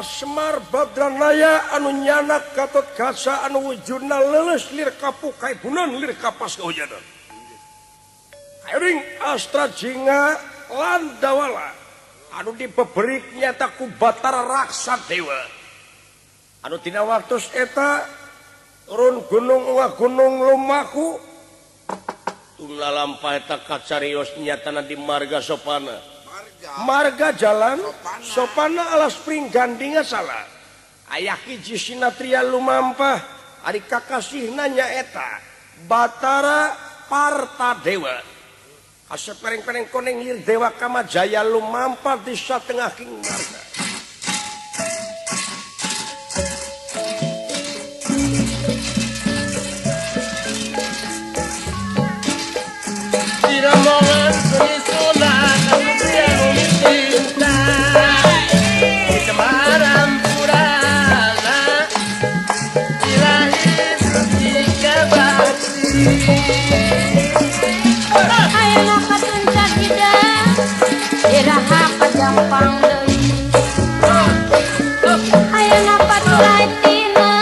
Semar Badranaya anu nyanak Gatot Kaca anu wujudna leuleus lir kapuk kaibunan lir kapas kahujanan. Kairing Astra Jingga lan Dawala anu dibeberik nyata ku Batara Raksa Dewa. Anu tina waktus eta turun gunung ulah gunung lumaku tuna lampah eta kacarios nyatana di marga sopana. Marga jalan sopana alas pringgandinga salah. Ayah hiji sinatria lumampah ari kakasihna nyaeta Batara Partadewa. Asep pereng-pereng koneng lir Dewa Kamajaya lumampah di satengah king marga. Rombongan Sunan cinta di Semarang Purana ilahi jika bakti. Ayeuna katuncak hidang iraha pajampang deui. Ayeuna patulatina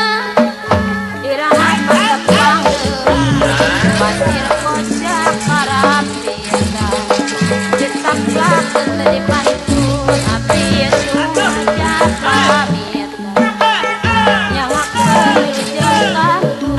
iraha patepang deui. Pasir koca karapita ditaplakeun teu dipantun abdi sumaja pamita nyawakeun jeung kantun.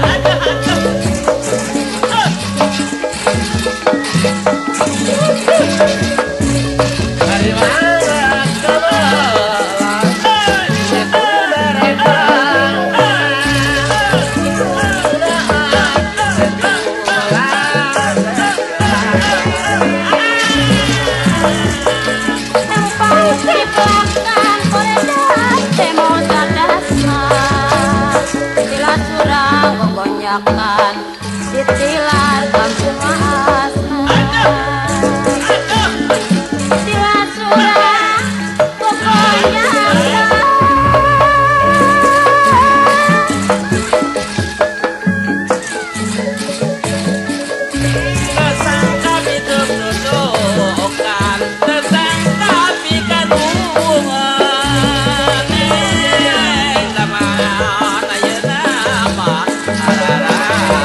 Ditilar kampung asna Tila surah pokoknya. Tesang kami tutukan, tesang tapi kandungan. Zaman ayeuna mah araraya.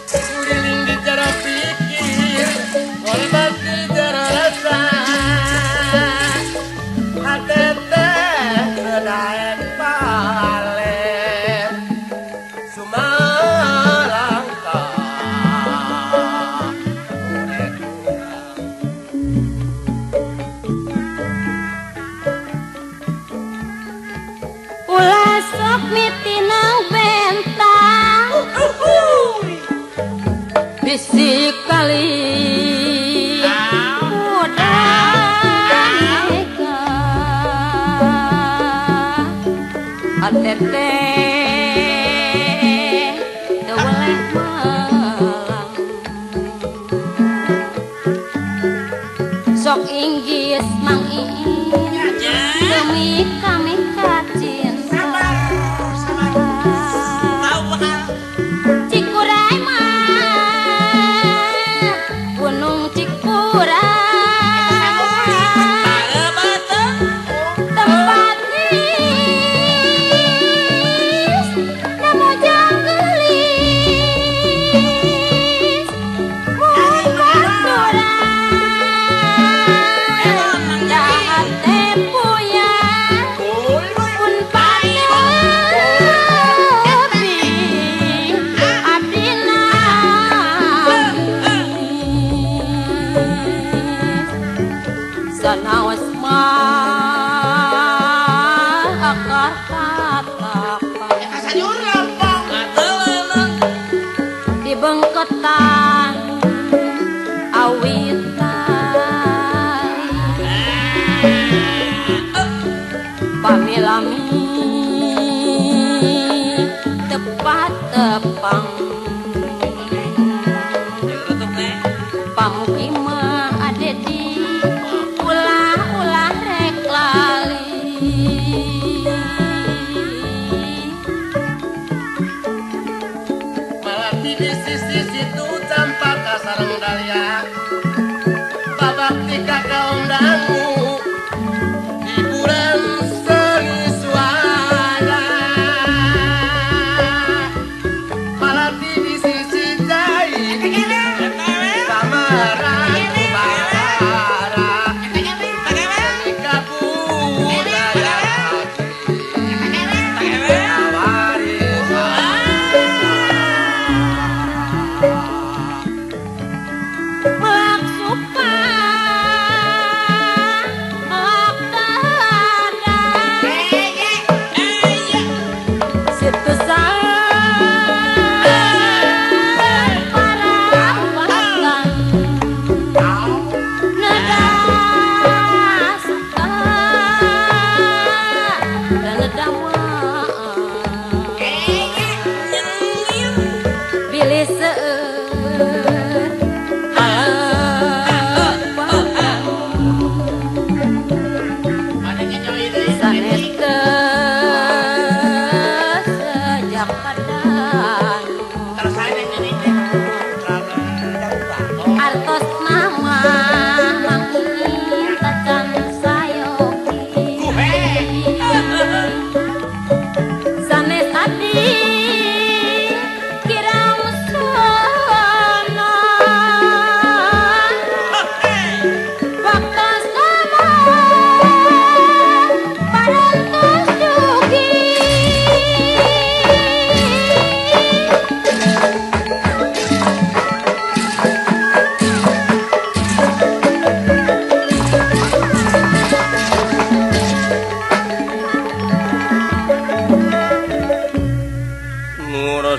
Guling di cara pikir, kolbat di cara rasa. Hati teh sedaek pale, sumalangka. Ulah sok mitinang bentang bisi kali udah neka atete teu weleh melang sok inggis mang iin demi kami kacinta. Cikuray mah Gunung Cikuray tempat nis nemu janggelis muka surah jahat tempuyan pun panepi abdi nangis sanaos mah akar tatapan di bengketan awitan pamilami tepat tepang pamukimah ade di ulah-ulah rek lali. sisi situ campaka sareng dahlia babakti ka kaum dangu hiburan seni suara malati di sisi cai samaran bara seni kabudayaan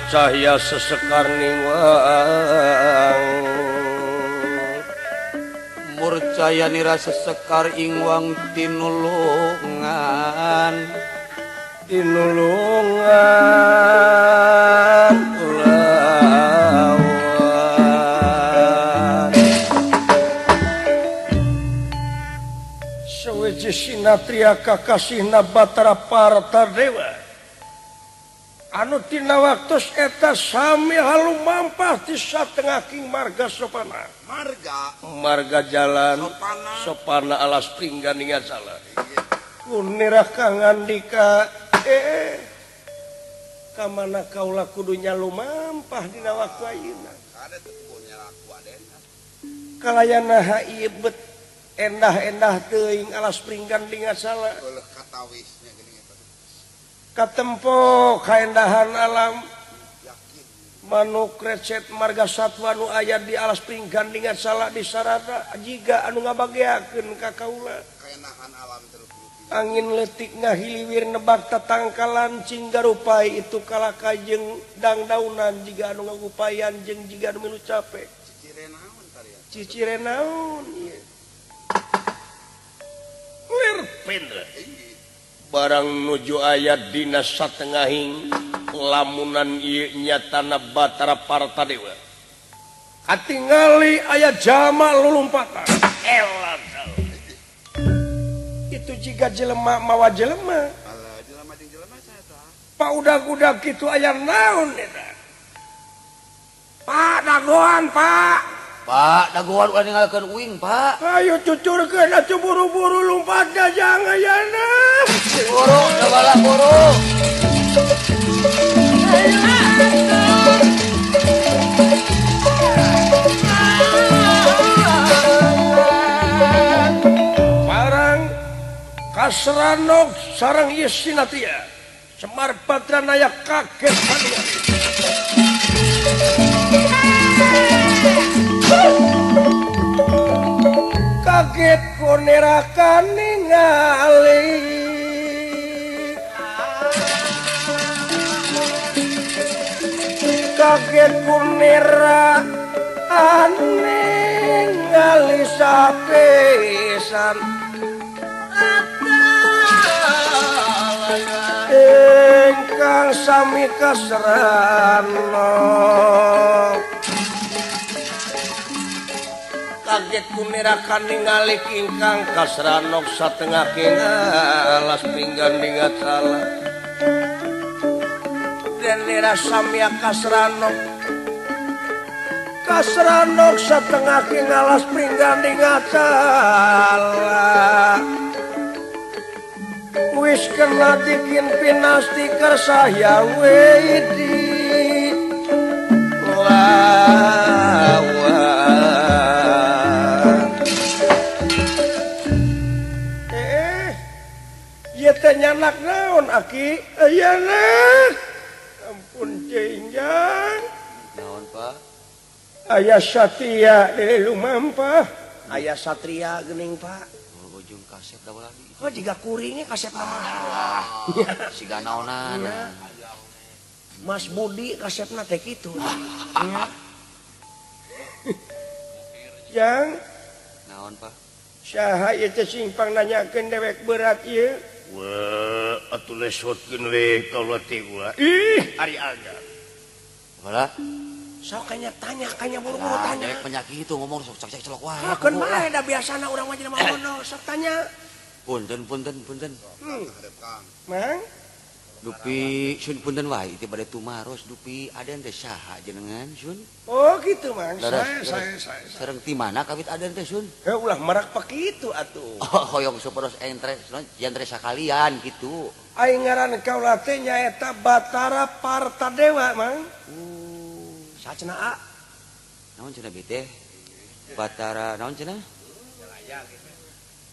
Cahya sesekar ningwang murcaya nira sesekar ingwang tinulungan tinulungan ulawan sewiji sinatria kakasihna Batara Partadewa anu tina waktu eta sami halumampah di satengah king marga sopana marga jalan sopana, sopana alas pringgan ingat salah kunirah kangandika kamana kaula kudunya lumampah dina waktu ayeuna kalayana ieu bet endah-endah teuing alas pringgan ingat salah katempo kaendahan alam manuk recet marga satwa nu aya di alas pringgan ingat salah di sarana jiga anu ngabageakeun ka kaula angin letik ngahiliwir nebak tatangkalan cinggarupai itu kalaka jeung dangdaunan jiga anu ngagupayan jeung jiga anu milu capek cicire naon ieu lir pendra barang nuju ayat dina satengahing lamunan ieu nyatana Batara Partadewa katingali aya jama lulumpatan elah itu jika jelema mawa jelema pak udag-udag kitu aya naon eta Pak dagoan Pak Pak dagoan ulah ninggalkeun uing Pak ayo cucurkeun atuh buru-buru lumpatna jangan ayana buru cobalah buru barang kasranog sareng ieu sinatia Semar Badranaya kaget hadiah kaget konerakan ningali kaget kunera ningali sapisan ingkang sami kasrana kaget kumirakan ningali ingkang kasranok satengah alas pinggan ningat salah dan nira samya kasranok Kasranok satengah ki ngalas pringganding ngacala. Wis kena dikin pinasti kersaya wedi. Ieu teh nyanak naon aki? Aya ampun cengjang. Naon Pak? Aya Satria deui lumampah. Aya Satria geuning Pak. Oh, ujung kasep da lagi. Oh jiga kuringnya kasep mah. Siga naonan. Mas Budi kasepna teh kitu. Jang. Naon Pak? Saha ieu teh simpang nanyakeun dewek berat ieu? Wah, atuh lesotkeun we kaula teh ulah. Ih, ari agan. Wala. Sok kanya tanya, kanya buru-buru tanya. Dewek penyakit itu ngomong sok cek celok wae. Keun bae da biasana urang mah jelema ngono, sok tanya. Punten punten punten. Mang? Dupi sun punten wae teh bade tumaros dupi aden teh saha jenengan sun? Oh gitu Mang. Saya. Sareng ti mana kawit aden teh sun? Heuh ulah marak pakitu atuh. Oh hoyong supados entre jentre sakalian gitu. Aing ngaran kaula teh nyaeta Batara Partadewa Mang. Saha cenah A? Naon cenah bi teh? Batara naon cenah?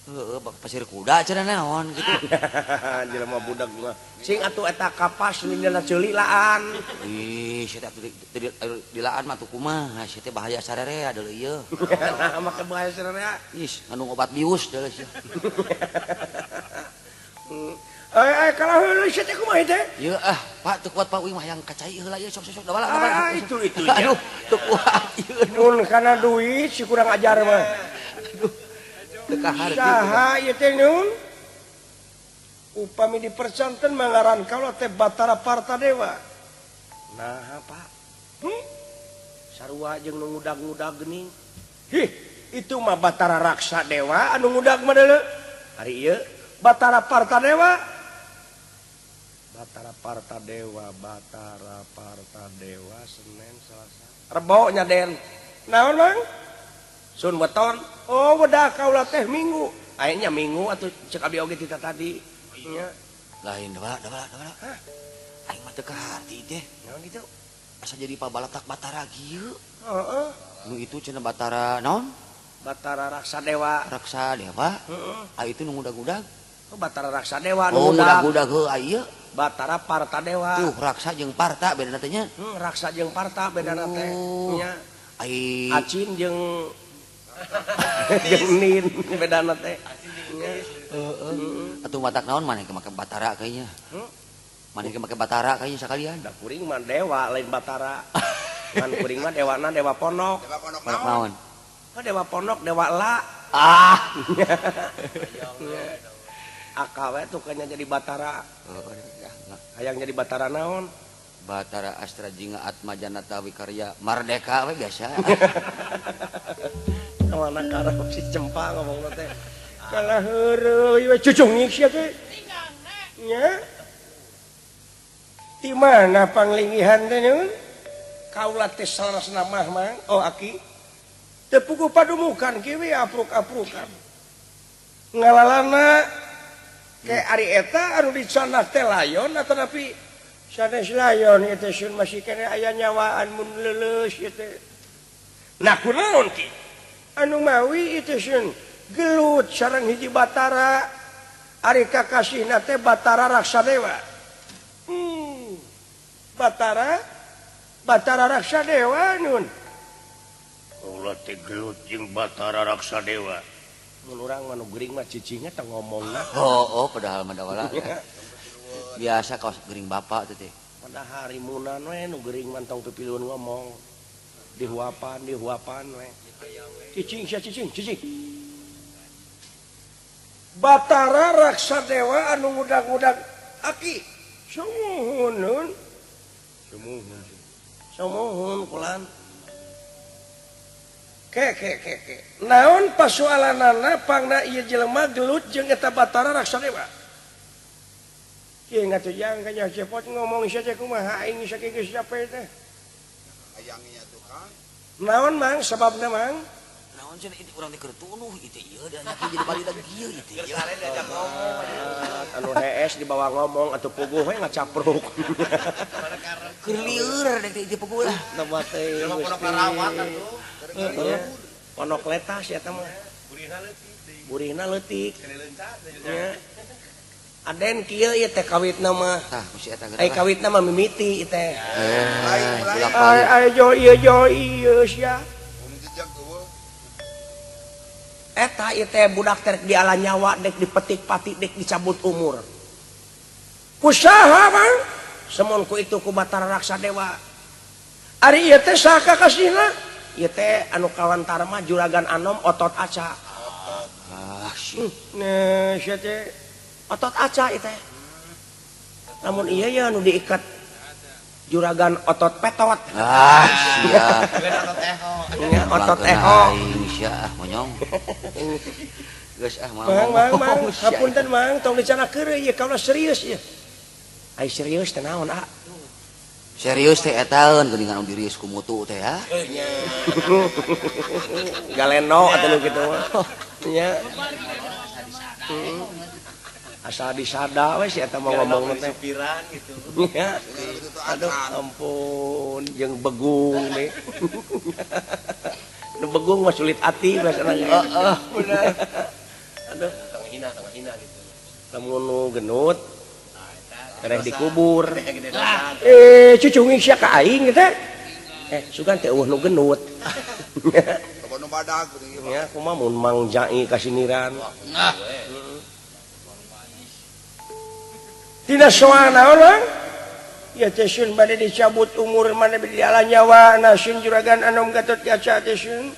Heeh, pasir kuda cenah naon gitu. Jelema budak mah. Sing atuh eta kapas nindana ceuli laan. Ih, sia teh atuh dilaan mah atuh kumaha, sia teh bahaya sarerea deuleu ieu. Nah, make bahaya sarerea. Ih, ngandung obat bius deuleu sia. Eh, kalah heula sia teh kumaha teh? Ieu ah, Pak teu kuat Pak uing mah hayang kacai heula ieu sok sok sok dabala. Ah, itu ya. Aduh, teu kuat ieu. Nun kana duit si kurang ajar mah. Aduh. Saha ieu teh nun? Upami dipercanten mangaran kaula teh Batara Partadewa. Nah, Pak. Sarua jeung nu ngudag-ngudag geuning. Hih, itu mah Batara Raksa Dewa anu ngudag mah deuleu. Ari ieu Batara Partadewa. Batara Partadewa, Batara Partadewa Senin Selasa. Rebo nya Den. Naon Mang? Sun weton. Oh, wedah kaula teh Minggu. Aya nya Minggu atuh cek abdi oge tita tadi. Nya. Lain dabala. Hah? Aing mah teu kaharti teh. Naon kitu? Asa jadi pabalatak Batara kieu. Heeh. Nu itu cenah Batara naon? Batara Raksa Dewa. Raksa Dewa? Heeh. Ah itu nu ngudag-ngudag. Oh, Batara Raksa Dewa nu ngudag. Oh, ngudag-ngudag heuh ieu. Batara Partadewa. Tuh, Raksa jeung Parta bedana teh nya. Raksa jeung Parta bedana teh. Nya. Ai Acin jeung jeung Nin bedana teh. Heeh. Atuh matak naon maneh make Batara kayaknya. Maneh make Batara kayaknya sakalian. Da kuring mah dewa lain Batara. Ngan kuring mah dewana dewa ponok. Dewa ponok naon? Oh, dewa ponok dewa la. Ah. Akawe tuh kayaknya jadi Batara. Hayang jadi Batara naon? Batara Astra Jingga Atma Janata Wikarya Mardeka we biasa. Kamana karep si Cempa ngomong teh. Kalah heureuy we cucungik sia teh. Nya. Di mana panglingihan teh nun? Kaula teh salasna mah Mang. Oh aki. Teu puguh padumukan kieu we apruk-aprukan. Ngalalana ke ari eta anu dicandak teh layon atanapi sanes layon ieu teh sun masih keneh aya nyawaan mun leuleus ieu teh. Nah kunaon ki? Anu mawi ieu teh sun gelut sareng hiji Batara ari kakasihna teh Batara Raksa Dewa. Batara Raksa Dewa nun. Kaula teh gelut jeung Batara Raksa Dewa. Mun urang mah nu gering mah cicingnya teh ngomongna. Oh, padahal mah dawala. Biasa kaos gering bapak teh teh. Padahal harimunan we nu gering mah tong pipiluan ngomong. Dihuapan we. Cicing sia cicing, cicing. Batara Raksa Dewa anu ngudag-ngudag aki. Sumuhun nun. Sumuhun. Sumuhun kulan. Ke. Naon pasualanana pangna ieu jelema gelut jeung eta Batara Raksa Dewa. Kieu ngatuh jang ka cepot ngomong sia teh kumaha aing sakieu geus capek teh. Hayangnya tuh Kang. Naon Mang sababna Mang? Naon cenah itu urang teh keur tunuh ieu teh ieu da jadi bali lagi kieu ieu teh. Anu hees dibawa ngomong atuh puguh we ngacapruk. Keur lieur dek teh ieu puguh lah. Nama teh. Pondok karawat atuh. Pondok letas eta mah. Burihna leutik. Nya. Aden kieu ieu teh kawitna mah. Tah ku si eta geus. Ai kawitna mah mimiti ieu teh. Ai ai jo ieu jo ieu sia. Eta ieu teh budak teh diala nyawa dek dipetik pati dek dicabut umur. Ku saha Mang? Semun ku itu ku Batara Raksa Dewa. Ari ieu teh saha kakasihna? Ieu teh anu kawantar mah Juragan Anom otot aca. Ah, sih. Nah, sia teh otot aca ieu teh. Lamun ieu ya nu diikat Juragan otot petot. Ah, sia. Otot eho. Nya otot eho. Sia ah monyong. Geus ah mang. Mang, mang, hapunten Mang, tong dicana keureuy ieu kaula serius ieu. Ai serius teh naon ah? Serius teh etaeun geuningan anu dirius ku mutu teh ya. Galeno atuh nu kitu mah. Nya. Asal disada we si eta mah ngomong teh. Supiran gitu. Nya. Aduh ampun jeung begung deui. Nu begung mah sulit ati biasana. Heeh, bener. Aduh, tong hina gitu. Lamun nu genut tereh dikubur. Eh, cucunging sia ka aing teh. Sugan teh eueuh nu genut. Loba nu badag geuning. Nya kumaha mun Mang Jai kasiniran. Nah. Tina soal naon Mang? Ya teh sun bade dicabut umur mana bade diala nyawa na sun Juragan Anom Gatot Kaca teh sun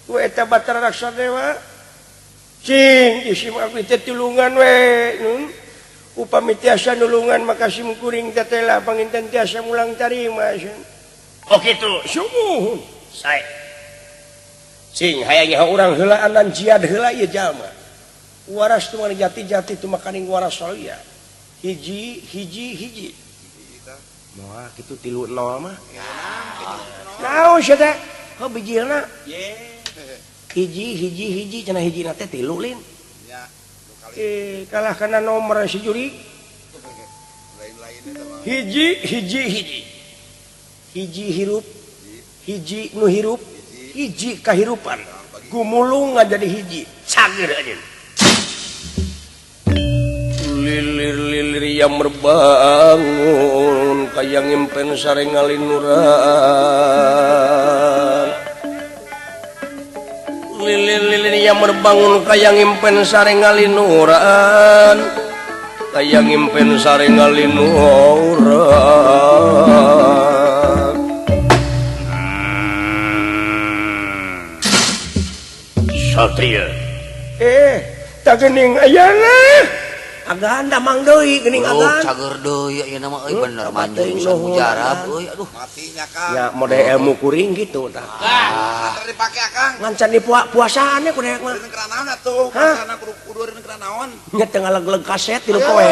ku eta Batara Raksa Dewa. Cing isim abdi teh tulungan we nun. Upami tiasa nulungan maka sim kuring tetela panginten tiasa mulang tarima sun. Oh kitu sumuhun sae. Cing hayang nyaho urang heulaan jiad heula ieu jalma. Waras tu jati-jati tu makaning waras salia. Hiji hiji hiji. Moal kitu 3-0 mah. Naon sia teh? Heuh bijilna. Hiji hiji hiji cenah hijina teh 3 lin. Kalah kana nomor si juri. Hiji hiji hiji. Hiji hirup, hiji nu hirup, hiji kahirupan. Gumulung ngajadi hiji, cager anjeun. Lilir-lilir yang merbangun kaya ngimpen sareng ngalinuran. Lilir-lilir yang merbangun kaya ngimpen sareng ngalinuran. Kaya ngimpen sareng ngalinuran. Satria. Tak geuning ayana. Agan damang deui geuning agan. Cager deui ayeuna mah euy bener manjur bisa mujarab euy aduh. Matinya Kang. Ya mode ilmu kuring gitu tah. Ah, dipake Akang. Ngancan di puasaannya ku daek mah. Kudu naon atuh? Puasana kudu kudu naon? Nya teu ngalegleg kaset di poe.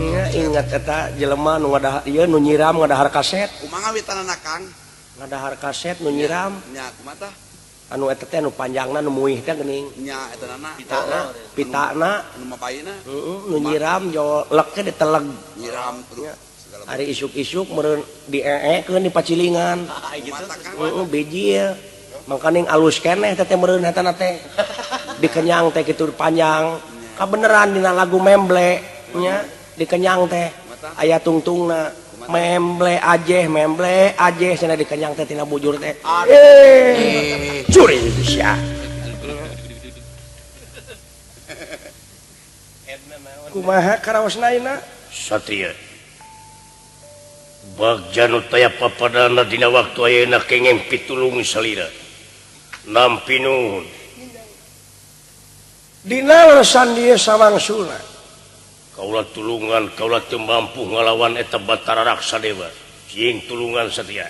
Nya ingat eta jelema nu ngadah ieu nu nyiram ngadahar kaset. Kumaha witanana Kang? Ngadahar kaset nu nyiram. Nya kumaha tah? Anu eta teh nu panjangna nu muih teh geuning. Nya eta nana. Pitana anu mapayna. Heeh, nu nyiram jo lek teh diteleg. Nyiram terus. Ari isuk-isuk meureun dieekeun di pacilingan. Heeh, bijil. Mangkaning alus keneh teh meureun eta na teh. Dikenyang teh kitu panjang. Kabeneran dina lagu memble nya dikenyang teh aya tungtungna. Memble ajeh cenah dikenyang teh tina bujur teh. Curi sia. Kumaha karaosna ayeuna? Satria. Bagja nu taya papadana dina waktu ayeuna kenging pitulung salira. Nampi nuhun. Dina lesan dieu sawangsula. Kaula tulungan kaula teu mampu ngalawan eta Batara Raksa Dewa. Jeung tulungan Satria.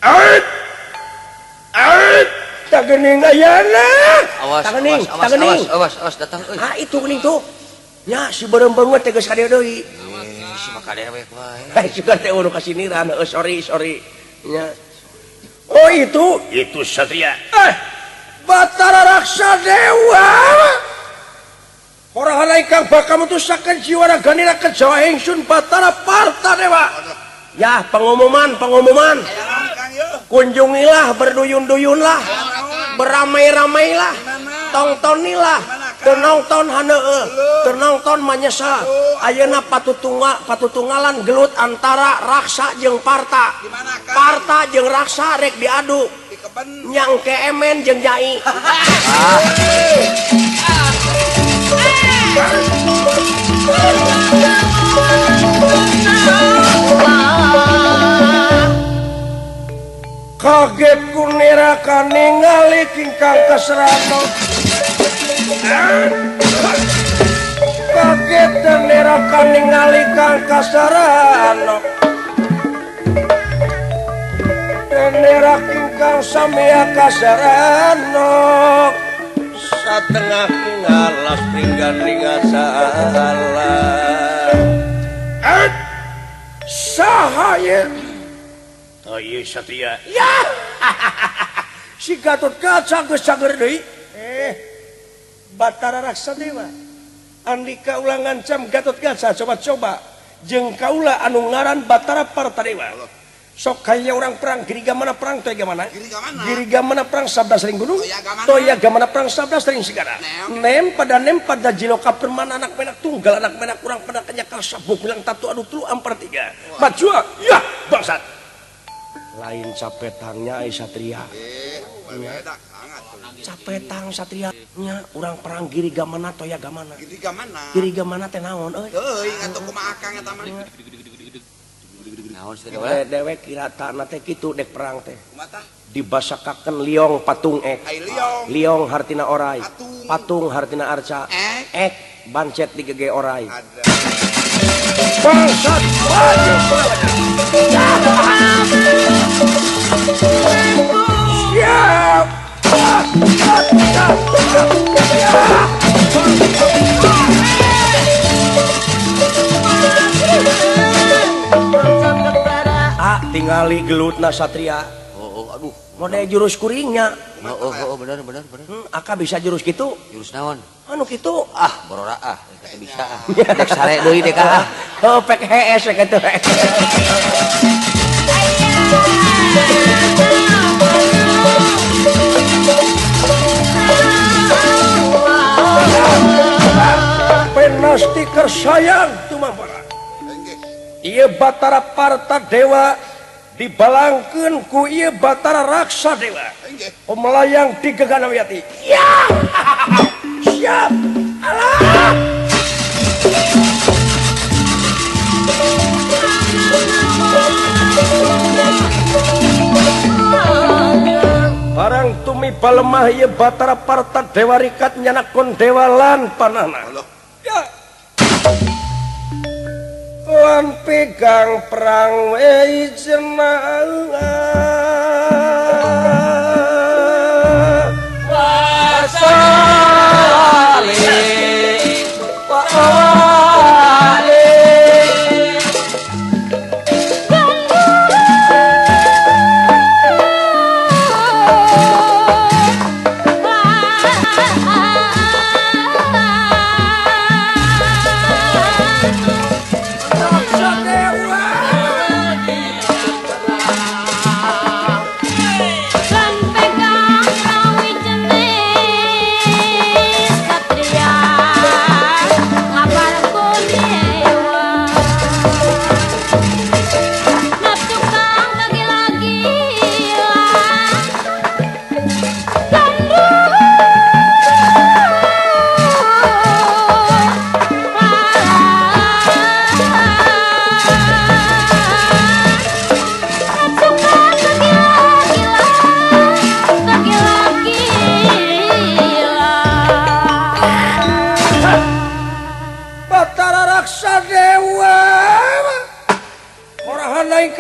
Ait! Ait! Tak geuning ayana. Awas, tak geuning, awas, tak geuning. Awas, awas, datang euy. Ah, itu geuning tuh. Nya si beureum-beureum teh geus ka dieu deui. Si maka dewek wae. Hei, sugan teh unu kasiniran, sorry, sorry. Nya Oh itu Satria. Batara Raksa Dewa. Orang ingkang bakal mutusaken jiwa raganira kejawa ingsun Batara Parta Dewa. Ya pengumuman. Kunjungilah, berduyun-duyunlah, beramai-ramailah, tongtonilah, tenonton haneueuh, tenonton manyesal. Ayeuna patutunggalan gelut antara Raksa jeung Parta. Parta jeung Raksa rek diadu. Nyang keemen jeung Nyai. Kaget kunira kaningali kingkang kaserato. Kaget nira kaningali kang kasarano. Nira kingkang samya kasarano. Satengah ngalas pringgan salah. Saha ye? Oh iya Satria. Ya. Si Gatot Kaca geus cager deui. Batara Raksa Dewa. Andika ulah ngancam Gatot Kaca coba-coba jeung kaula anu ngaran Batara Parta Dewa. Sok kaya orang perang giri gamana perang toya gamana. Giri gamana perang sabda sering gunung. Toya gamana perang sabda sering sigara. Nem pada jiloka permana anak menak tunggal anak menak kurang pada kenyakal sabuk bilang tatu adu telu ampar tiga. Majua ya bangsat. Lain capetangnya ai Satria. Capetang Satria nya urang perang giri gamana toya gamana. Giri gamana. Giri gamana teh naon euy? Teuing atuh kumaha akang eta mah. Naon sih dewe? Dewek kira tanah teh kitu dek perang teh. Dibasakakeun liong patung ek. Liong hartina orai. Patung hartina arca. Ek bancet digege orai. Bangsat. Siap. Tingali gelutna Satria. Oh, aduh. Mode jurus kuringnya. Oh, bener. Aka bisa jurus gitu? Jurus naon? Anu kitu. Ah, borora ah, teu bisa ah. Dek sare deui dek ah. Oh, pek hees kitu. Penasti kersayang tumambara. Ieu Batara Parta Dewa dibalangkeun ku ieu Batara Raksa Dewa. Melayang di Geganawiyati. Ya! Siap. Alah. Barang tumi balemah ieu Batara Parta Dewa rikat nyanakon dewa lan panahna. Ya. Lan pegang perang wei jenang wasale wale.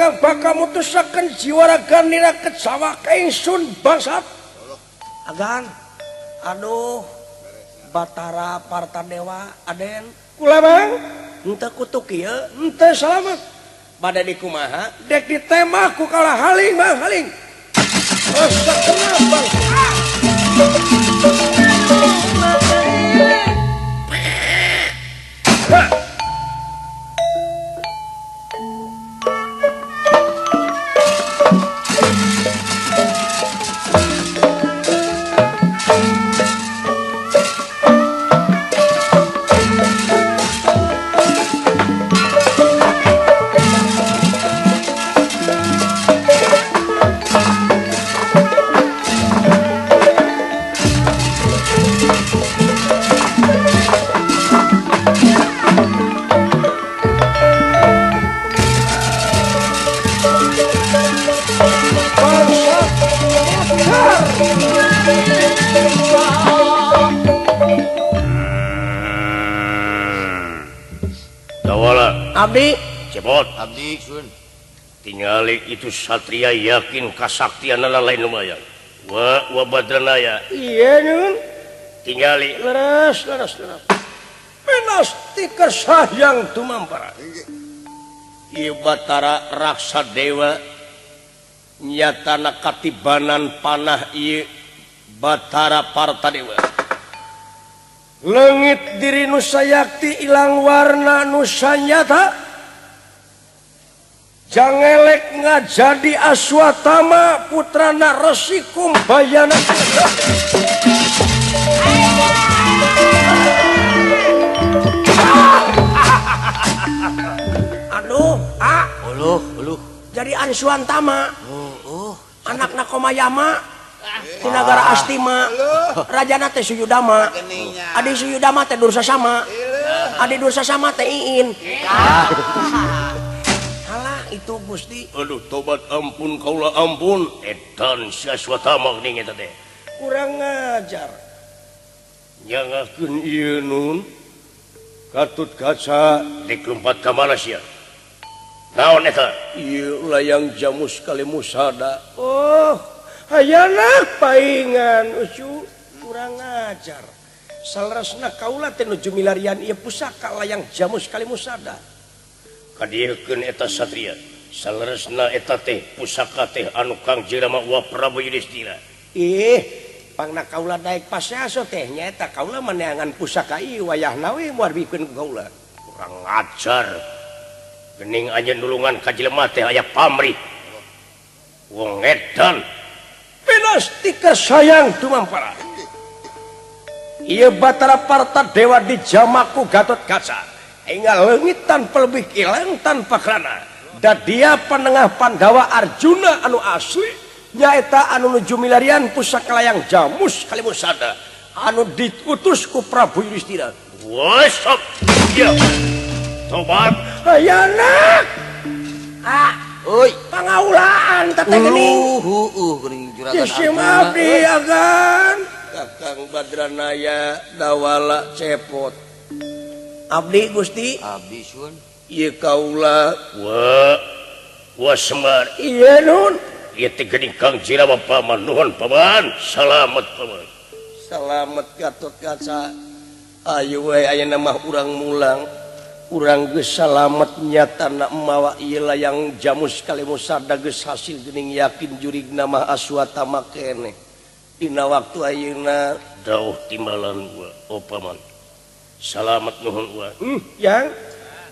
Bakal mutusaken jiwa raga nira kejawa ingsun bangsat. Agan, aduh, Batara Parta Dewa Aden, kula bang, henteu kutuk ieu, henteu salamet. Bade dikumaha, dek ditembak ku kalah haling bang haling. Resep bang. Abdi cepot abdi sun tingali itu satria yakin kasaktianana lain lumayan wa wa badranaya iya nun tingali leres leres leres pinasti kersayang tumampara ieu Batara Raksa Dewa nyatana katibanan panah ieu Batara Partadewa leungit diri nu sayakti ilang warna nu sanyata jangelek ngajadi Aswatama putrana Resi Kumbayana. Aduh, ah, uluh, uluh. Jadi Answantama, oh, oh. Anakna Komayama. Di nagara Astima, rajana teh Suyudama, adi Suyudama teh Dursasama, adi Dursasama teh Iin. Halah itu Gusti. Aduh tobat ampun kaula ampun. Edan si Aswatama geuning eta teh. Kurang ngajar. Nyangakeun ieu nun. Katut kaca dikelumpat ka mana sia? Naon eta? Ieu layang jamus kalimusada. Oh. Hayana paingan ucu kurang ajar. Saleresna kaula teh nuju milarian ieu pusaka layang jamus kalimusada. Kadieukeun eta satria. Saleresna eta teh pusaka teh anu Kang Rama wa Prabu Yudhistira. Ih, pangna kaula daek paseaso teh nyaeta kaula meneangan pusaka ieu wayahna we moal bikeun ku kaula. Kurang ajar. Geuning anjeun nulungan ka jelema teh aya pamrih. Wong edan pinasti kersayang tumampara. Ieu Batara Partadewa dijamaku Gatot Kaca. Hingga leungit tanpa lebih ilang tanpa kerana. Dan dia penengah Pandawa Arjuna anu asli nyaeta anu nuju milarian pusaka layang jamus kalimusada anu diutus ku Prabu Yudhistira. Wasap. Ya. Tobat. Hayana. Ah. Oi, pangaulaan teh geuning. Geuning juragan. Geus abdi agan. Kakang Badranaya Dawala cepot. Abdi Gusti. Abdi sun. Ieu kaula wa wa Semar. Ieu nun. Ieu teh geuning Kang Rama paman nuhun paman. Salamet paman. Salamet Gatot Kaca. Ayo we ayeuna mah urang mulang. Urang geus salamet nyatana mawa ieu layang jamus kalimusada geus hasil geuning yakin jurigna mah Aswatama keneh. Dina waktu ayeuna dauh timbalan gua oh paman. Salamet nuhun gua. Yang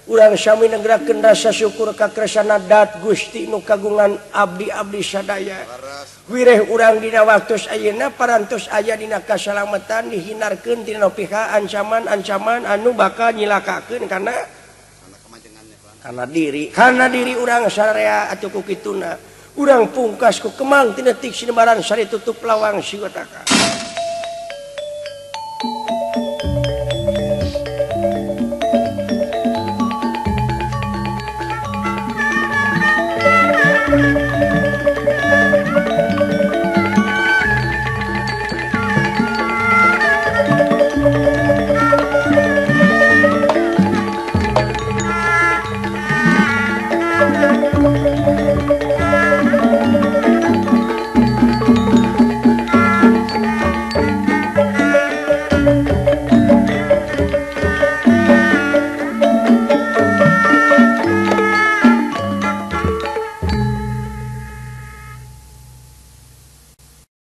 urang sami negrakeun rasa syukur ka kresana dat Gusti nu kagungan abdi-abdi sadaya. Wireh urang dina waktu ayeuna parantos aya dina kasalamatan dihinarkeun tina pihak ancaman-ancaman anu bakal nyilakakeun kana diri urang sararea atuh ku kituna. Urang pungkas ku kemang tina tik sinembaran sari tutup lawang siwataka.